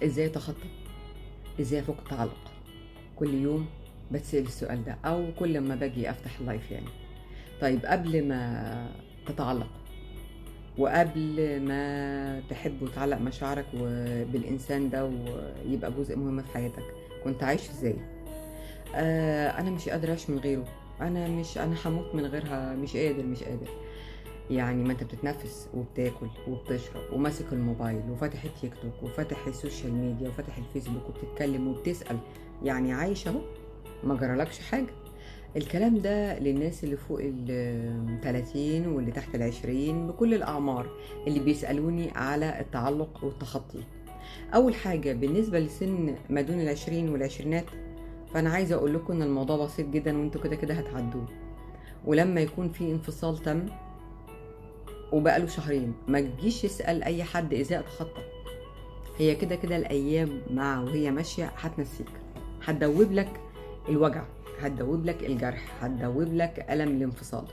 ازاي اتخطى؟ ازاي افك التعلق؟ كل يوم بتسأل السؤال ده، او كل ما باجي افتح ال live يعني. طيب قبل ما تتعلق وقبل ما تحب وتعلق مشاعرك بالإنسان ده ويبقى جزء مهم في حياتك، كنت عايش ازاي؟ انا مش قادرة اعيش من غيره، انا هموت من غيرها، مش قادر مش قادر. يعني ما انت بتتنفس وبتاكل وبتشرب وماسك الموبايل وفاتح التيك توك وفاتح ال social media وفاتح الفيسبوك وبتتكلم وبتسأل، يعني عايش اهو، ما جرالكش حاجة. الكلام ده للناس اللي فوق ال 30 واللي تحت ال 20، بكل الأعمار، اللي بيسألوني على التعلق والتخطي. أول حاجة بالنسبة لسن ما دون العشرين والعشرينات، فأنا عايزة أقول لكم إن الموضوع بسيط جدا وانتوا كده كده هتعدوه. ولما يكون في انفصال تم وبقاله شهرين، ما تجيش تسأل أي حد إزاي أتخطى. هي كده كده الأيام مع وهي ماشية هتنسيك، هتدوب لك الوجع، هتدوب لك الجرح، هتدوب لك ألم الانفصال.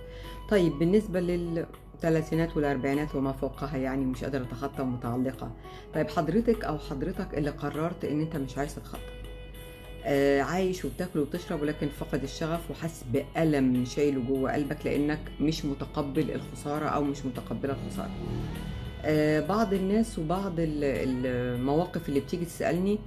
طيب بالنسبة للثلاثينات والأربعينات وما فوقها، يعني مش قادرة أتخطى ومتعلقة. طيب حضرتك أو حضرتك اللي قررت إن أنت مش عايز تتخطى، عايش وبتاكل وبتشرب ولكن فقد الشغف وحاسس بألم شايله جوه قلبك لأنك مش متقبل الخسارة أو مش متقبلة الخسارة. بعض الناس وبعض المواقف اللي بتيجي تسألني،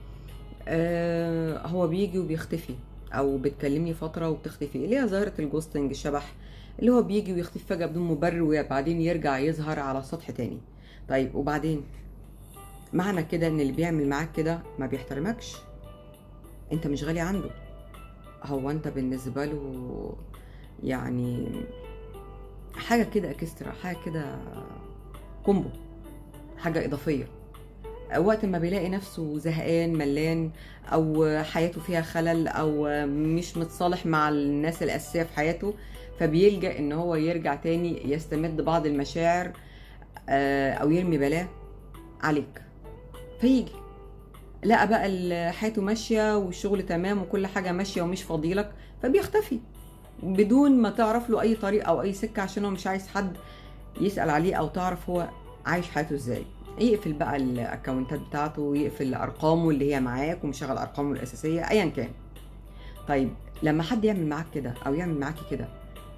هو بيجي وبيختفي، أو بتكلمني فترة وبتختفي، اللي هي ظاهرة ال ghosting، الشبح اللي هو بيجي ويختفي فجأة بدون مبرر وبعدين يرجع يظهر على السطح تاني. طيب وبعدين معنى كده إن اللي بيعمل معاك كده ما بيحترمكش، انت مش غالي عنده، هو انت بالنسبة له يعني حاجة كده extra، حاجة كده combo، حاجة إضافية. وقت ما بيلاقي نفسه زهقان ملان أو حياته فيها خلل أو مش متصالح مع الناس الأساسية في حياته، فبيلجأ إن هو يرجع تاني يستمد بعض المشاعر، أو يرمي بلاه عليك. فيجي لقى بقى حياته ماشية والشغل تمام وكل حاجة ماشية ومش فاضيلك، فبيختفي بدون ما تعرف له أي طريق أو أي سكة، عشان هو مش عايز حد يسأل عليه أو تعرف هو عايش حياته إزاي. يقفل بقى الأكونتات بتاعته ويقفل أرقامه اللي هي معاك ومشغل أرقامه الأساسية أيا كان. طيب لما حد يعمل معاك كده أو يعمل معاكي كده،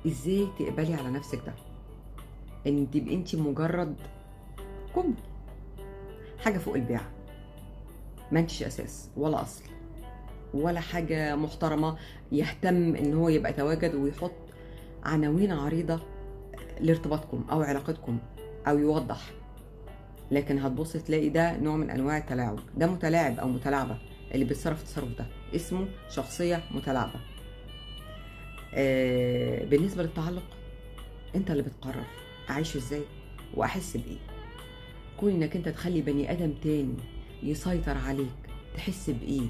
إزاي تقبلي على نفسك ده؟ إن تبقي أنت مجرد combo، حاجة فوق البيع، ما انتش اساس ولا اصل ولا حاجة محترمه يهتم ان هو يبقى تواجد ويحط عناوين عريضة لارتباطكم او علاقتكم او يوضح. لكن هتبص تلاقي ده نوع من انواع التلاعب، ده متلاعب او متلاعبه، اللي بيتصرف التصرف ده اسمه شخصية متلاعبه. بالنسبة للتعلق، انت اللي بتقرر اعيش ازاي واحس بايه. كون انك انت تخلي بني ادم تاني يسيطر عليك، تحس بإيه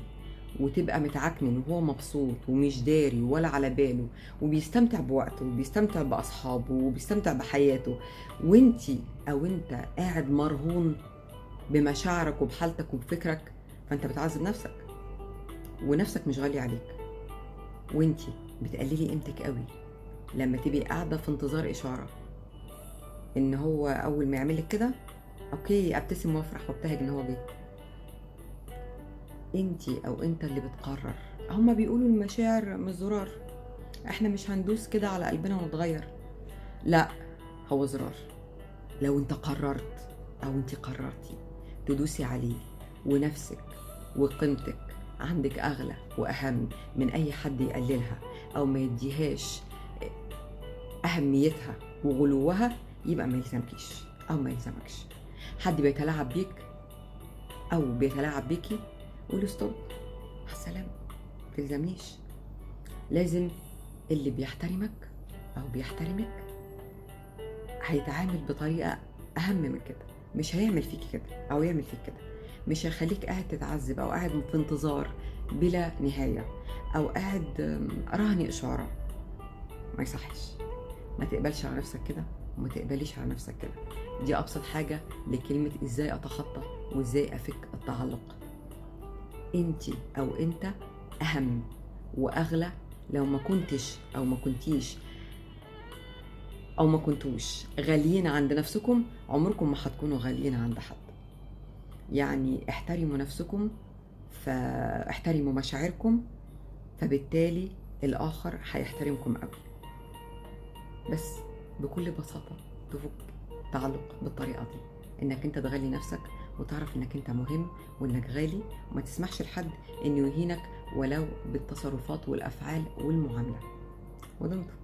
وتبقى متعكنن وهو مبسوط ومش داري ولا على باله وبيستمتع بوقته وبيستمتع بأصحابه وبيستمتع بحياته، وانتي أو انت قاعد مرهون بمشاعرك وبحالتك وبفكرك، فانت بتعذب نفسك ونفسك مش غالية عليك، وانتي بتقللي قيمتك قوي لما تبقي قاعدة في انتظار إشارة ان هو أول ما يعملك كده okay ابتسم وافرح وابتهج ان هو جه. انتي او انت اللي بتقرر. هما بيقولوا المشاعر مش زرار، احنا مش هندوس كده على قلبنا ونتغير، لا هو زرار. لو انت قررت او انتي قررتي تدوسي عليه، ونفسك وقيمتك عندك اغلى واهم من اي حد يقللها او ما يديهاش اهميتها وغلوها، يبقى ما يلزمكيش او ما يلزمكش. حد بيتلاعب بيك او بيتلاعب بيكي، قولوا stop، مع السلامة، ما تلزمنيش. لازم اللي بيحترمك او بيحترمك هيتعامل بطريقة اهم من كده، مش هيعمل فيك كده او يعمل فيك كده، مش هيخليك قاعد تتعذب او قاعد في انتظار بلا نهاية او قاعد رهن اشارة. ما يصحش، ما تقبلش على نفسك كده وما تقبليش على نفسك كده. دي ابسط حاجة لكلمة ازاي اتخطى وازاي افك التعلق. انتي او انت اهم واغلى. لو ما كنتش او ما كنتيش او ما كنتوش غاليين عند نفسكم، عمركم ما هتكونوا غاليين عند حد. يعني احترموا نفسكم، فاحترموا مشاعركم، فبالتالي الآخر هيحترمكم قوي. بس بكل بساطة تفك تعلق بالطريقة دي، انك انت تغلي نفسك وتعرف انك انت مهم وانك غالي، وما تسمحش لحد انه يهينك ولو بالتصرفات والافعال والمعاملة. ودمتم.